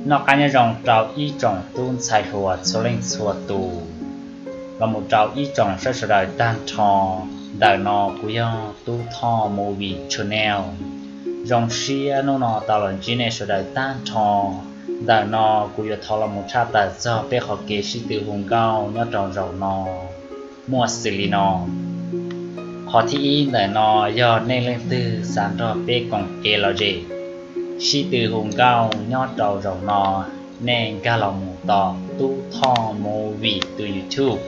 Noj qab nyob zoo rau ib tsoom tub ntxhais hluas txhua leej txhua tus, los mus rau ib tsoom saib sawv daws tag nrho. Ntawm no kuv yog Tub Thoj Movie Channel. Zoo siab hnub no tau los ntsib nej sawv daws tag nrho. Ntawm no kuv yuav thov los mus tshaj tawm txog peb qhov kev sib tw hu nkauj nyob rau zaum no muaj xws li no. Qhov thib ib ntawm no yog nej leej twg xav nrog peb koom kev lom zem sib tw hu nkauj nyob rau zaum no, nej nkag los mus tom Tub Thoj Movie tus YouTube.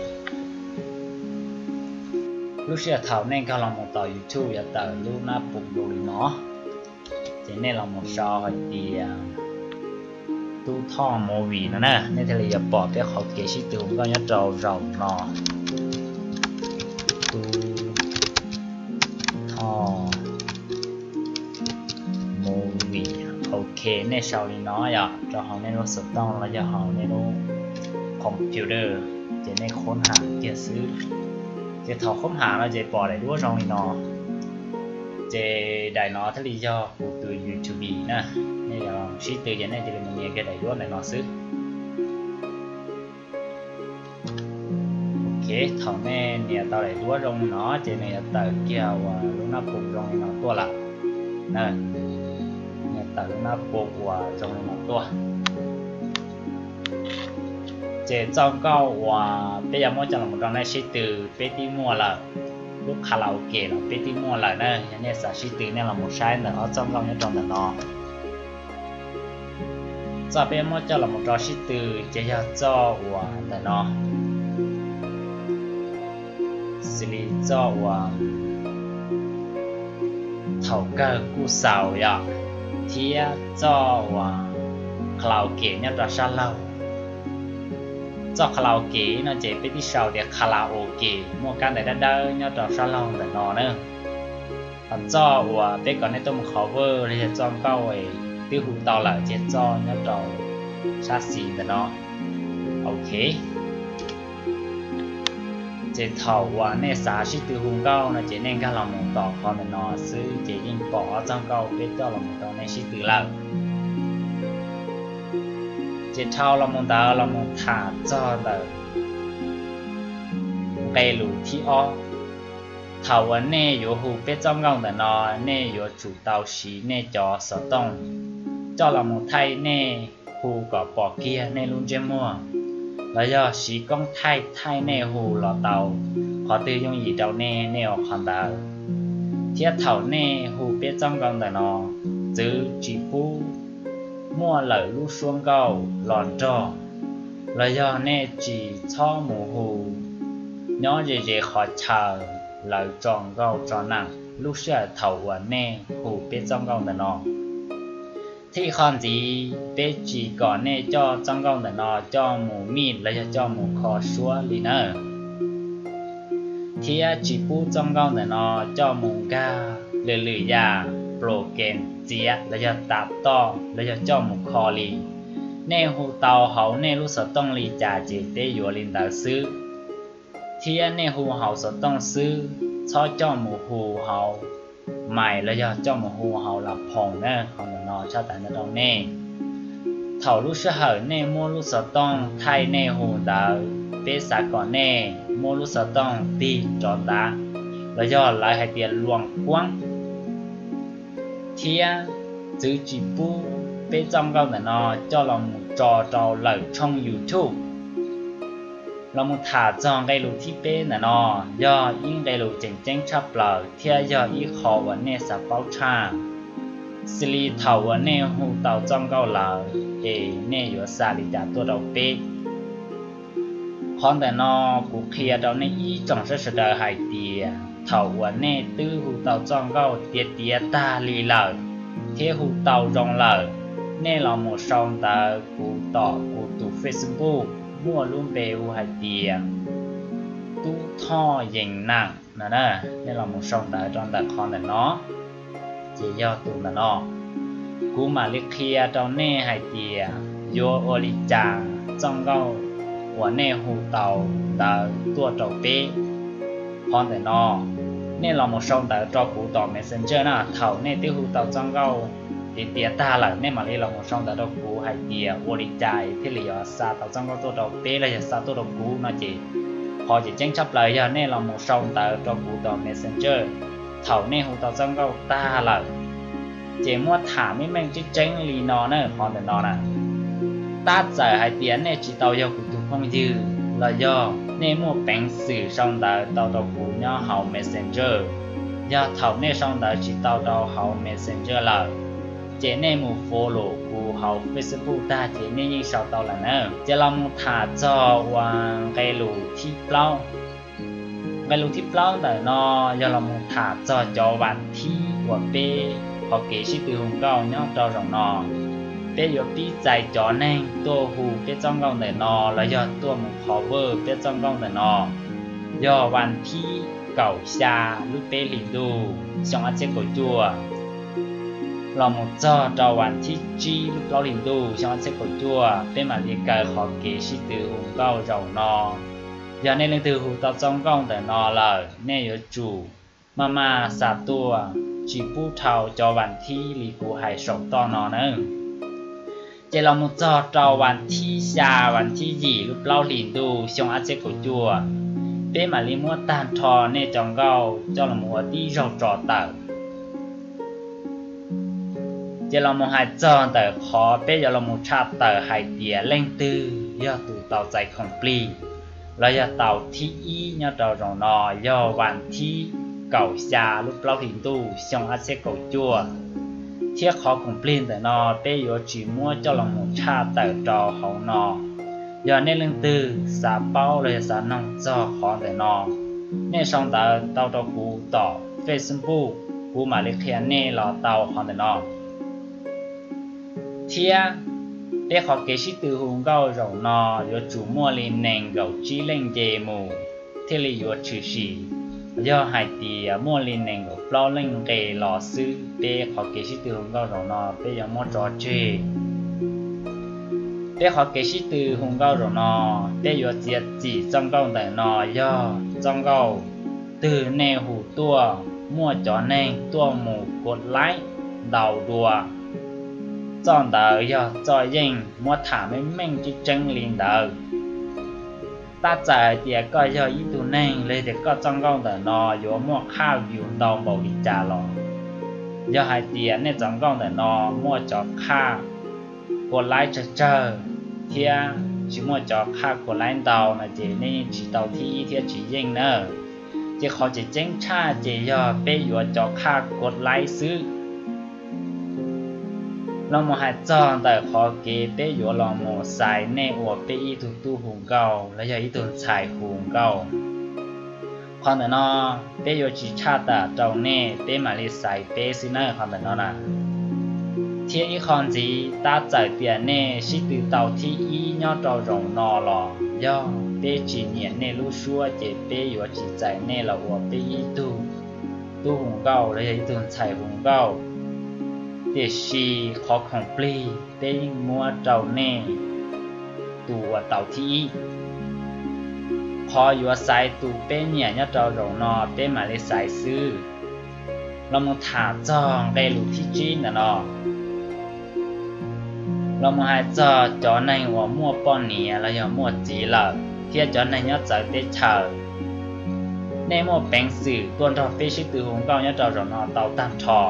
Lub sij hawm thaum nej nkag los mus tom YouTube yuav tawm lub nab pum zoo li no, ces nej los mus sau hais tias Tub Thoj Movie no na, nej thiaj li yuav pom peb qhov kev sib tw hu nkauj nyob rau zaum no. Tub Thoj Movie. Ok, nej sau li no yom, rau hauv nej lub xov tooj los yog hauv nej lub computer, ces nej khoob ham kiag xwb. Ces thaum khoob ham no ces pom daim duab zoo li no. Ces daim no thiaj li yog kuv tus YouTube na. Nej yuav sib tw ces nej cia li mus nias kiag daim duab ntawm no xwb. Ok, thaum nej nias tau daim duab zoo li no ces nws yuav tawm kiag uas lub nab pum zoo li no tuaj lawm. Nws tawm lub nab pum uas zoo li no tuaj. Ces txoj nkauj uas peb yuav muab coj los rau nej sib tw peb twb muaj lawm. Lub karaoke los peb twb muaj lawm na, yog nej xav sib tw nej los mus saib ntawm ob txoj nkauj nyob rau ntawm no. Txoj peb muab coj los mus rau sib tw ces yog txoj uas ntawm no, xws li txoj uas thaum kawg kuj xaus yom, thiab txoj uas karaoke nyob rau sab laug. Txoj karaoke no ces peb twb sau tias karaoke, muaj kab ntawv dawb dawb nyob rau sab laug ntawm no na. Ho txoj uas peb kom nej tuaj mus cover los yog txoj nkauj twb hu tau lawm ces txoj nyob rau sab xis ntawm no. Ok. Ces thaum uas nej xav sib tw hu nkauj no ces nej nkag los mus tom qhov ntawm no xwb ces yeej pom ob txoj nkauj peb coj los mus rau nej sib tw lawm. Ces dhau los mus ntawd los mus tham txog ntawm nqe lus thib ob. Thaum uas nej yuav hu peb txoj nkauj ntawm no, nej yuav tsum tau siv nej cov xov tooj coj los mus thaij nej hu kom pom kiag nej lub ntsej muag, los yog siv koob thaij thaij nej hu los tau. Qhov twg yooj yim rau nej, nej ua qhov ntawd. Thiab thaum nej hu peb txoj nkauj ntawm no, txwv tsis pub muaj lawm lub suab nkauj los nrog, los yog nej tsis txhob mus hu nyob ze ze qhov chaw lawv tso nkauj tso neeg lub sij hawm thaum uas nej hu peb txoj nkauj ntawm no. Thiab ib qho ntxiv, peb tsis kom nej coj txoj nkauj ntawm no coj mus mij los yog coj mus kho suab li nawb. Thiab tsis pub txoj nkauj ntawm no coj mus nkag lwm lwm yam, plos kees txiav los yog tas toj los yog coj mus kho li. Nej hu tau hauv nej lub xov tooj li cas ces peb yuav li ntawd xwb. Thiab nej hu hauv xov tooj xwb, txhob coj mus hu hauv mais los yog coj mus hu hauv las phoos na. Qhov ntawm no tshaj tawm ntawm rau nej. Thaum lub sij hawm nej muab lub xov tooj thaij nej hu ntawd, peb xav kom nej muab lub xov tooj tig rov ntav, los yog lawv hais tias luam kuab, thiab txwv tsis pub peb txoj nkauj ntawm no coj los mus tso rau lawm tshooj YouTube. Los mus tham txog nqe lus thib peb ntawm no, yog ib nqe lus tseem ceeb tshaj plaws thiab yog ib qho uas nej xav paub tshaj, xws li thaum uas nej hu tau txoj nkauj lawm es nej yuav xa li cas tuaj rau peb. Qhov ntawm no kuv qhia rau nej ib tsoom saib sawv daws hais tias thaum uas nej twb hu tau txoj nkauj tiav tiav tag li lawm thiab hu tau zoo lawm, nej los mus sau ntawv kuv tom kuv tus Facebook muaj lub npe hu hais tias Tub Thoj Yees Neem no, nej los mus sau ntawv rau ntawm qhov ntawm no ces yog tus ntawm no. Kuv mam li qhia rau nej hais tias yuav ua li cas txoj nkauj uas nej hu tau ntawd tuaj rau peb. Qhov ntawm no, nej los mus sau ntawv rau kuv tom Messenger na, thaum nej twb hu tau txoj nkauj Ces tiav tag lawm nej mam li los mus sau ntawv rau kuv hais tias ua li cas thiaj li yuav xa tau txoj nkauj tuaj rau peb los yog xa tuaj rau kuv no ces qhov tseem ceeb tshaj plaws yog nej los mus sau ntawv rau kuv tom Messenger thaum nej hu tau txoj nkauj tag lawm. Ces muab tham meej meej tseeb tseeb li no na, qhov ntawm no na, tab txawm hais tias nej tsis tau yog kuv tus phooj ywg los yog nej muaj peev xwm sau ntawv tau rau kuv nyob hauv Messenger, yog thaum nej sau ntawv tsis tau rau hauv Messenger lawm, ces nej mus follow kuv hauv Facebook tag ces nej yeej sau tau lawm na. Ces los mus tham txog uas nqe lus thib plaub. Nqe lus thib plaub ntawm no yog los mus tham txog cov vas thib uas peb qhov kev sib tw hu nkauj nyob rau zaum no. Peb yuav pib txais cov neeg tuaj hu peb txoj nkauj ntawm no los yog tuaj mus cover peb txoj nkauj ntawm no, yog vas thib kaum xya lub peb hlis ntuj xyoo ob txhiab kaum cuaj los mus txog rau vas thib tsib lub plaub hlis ntuj xyoo ob txhiab kaum cuaj, peb mam li kaw qhov kev sib tw hu nkauj zaum no. Yog nej leej twg hu tau txoj nkauj ntawm no lawm, nej yuav tsum maj maj xa tuaj, tsis pub dhau cov vas thib li kuv hais saum toj no na. Ces los mus txog rau vas thib xya, vas thib yim lub plaub hlis ntuj xyoo ob txhiab kaum cuaj, peb mam li muab tag nrho nej cov nkauj coj los ua tib zaug tso tawm. Ces los mus hais txog ntawm qhov peb yuav los mus tshaj tawm hais tias leej twg yog tus tau txais khoom plig los yog tau thib ib nyob rau zaum no, yog vas thib kaum xya lub plaub hlis ntuj xyoo ob txhiab kaum cuaj. Thiab qhov khoom plig ntawm no peb yuav tsis muab coj los mus tshaj tawm rau hauv no. Yog nej leej twg xav paub los yog xav noog txog qhov ntawm no, nej sau ntawv tau rau kuv tom Facebook, kuv mam li qhia nej los tau qhov ntawm no. Thiab peb qhov kev sib tw hu nkauj zaum no yuav tsum muaj li nees nkaum tsib leej nce mus thiaj li yuav tshwm sim. Yog hais tias muaj li nees nkaum plaub leej nqes los xwb, peb qhov kev sib tw hu nkauj zaum no peb yuav muab tso tseg. Peb qhov kev sib tw hu nkauj zaum no, peb yuav txiav txim txoj nkauj ntawm no yog txoj nkauj twg nej hu tuaj, muaj cov neeg tuaj mus kos laib ntau dua. Txoj ntawd yog txoj yeej, muab tham meej meej tseeb tseeb li ntawd. Tab txawm hais tias koj yog ib tug neeg los tias koj txoj nkauj ntawm no yuav muaj qhaj view ntau npaum li cas los, yog hais tias nej txoj nkauj ntawm no muaj cov qhaj kos laib tsawg tsawg thiab tsis muaj cov qhaj kos laib ntau no ces nej yeej tsis tau thib ib thiab tsis yeej na. Ces qhov tseem ceeb tshaj ces yog peb yuav cov qhaj kos laib xwb. Los mus hais txog ntawm qhov kev peb yuav los mus xaiv nej ua peb ib tug tub hu nkauj los yog ib tug ntxhais hu nkauj. Qhov ntawm no peb yuav tsis tshaj tawm rau nej, peb mam li xaiv peb xwb nawb qhov ntawm no na. Thiab ib qho ntxiv, tab txawm tias nej sib tw tau thib ib nyob rau zaum no los, yog peb tsis nyiam nej lub suab ces peb yuav tsis txais nej los ua peb ib tug tub hu nkauj los yog ib tug ntxhais hu nkauj. Tiam sis qhov khoom plig peb yeej muab rau nej tus uas tau thib ib. Qhov yuav xaiv tus peb nyiam nyob rau zaum no peb mam li xaiv xwb. Los mus tham txog nqe lus thib tsib ntawm no, los mus hais txog cov neeg uas muaj poj niam los yog muaj txiv lawm thiab cov neeg nyob txawv teb chaws. Nej muaj peev xwm tuaj nrog peb sib tw hu nkauj nyob rau zaum no tau tag nrho.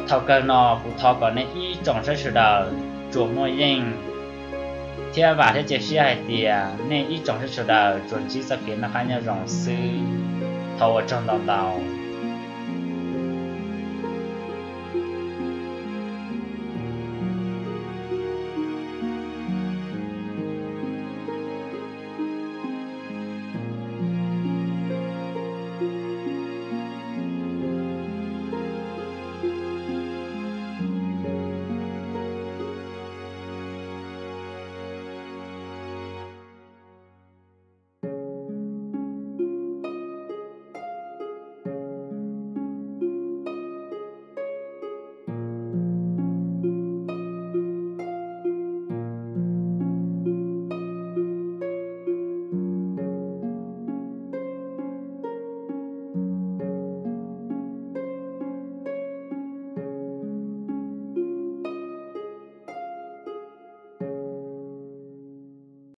Thaum kawg no kuv thov kom nej ib tsoom saib sawv daws tsuas muaj yeej, thiab vam thiab cia siab hais tias nej ib tsoom saib sawv daws tsuas ntsib txoj kev noj qab nyob zoo xwb. Thov ua tsaug ntau ntau.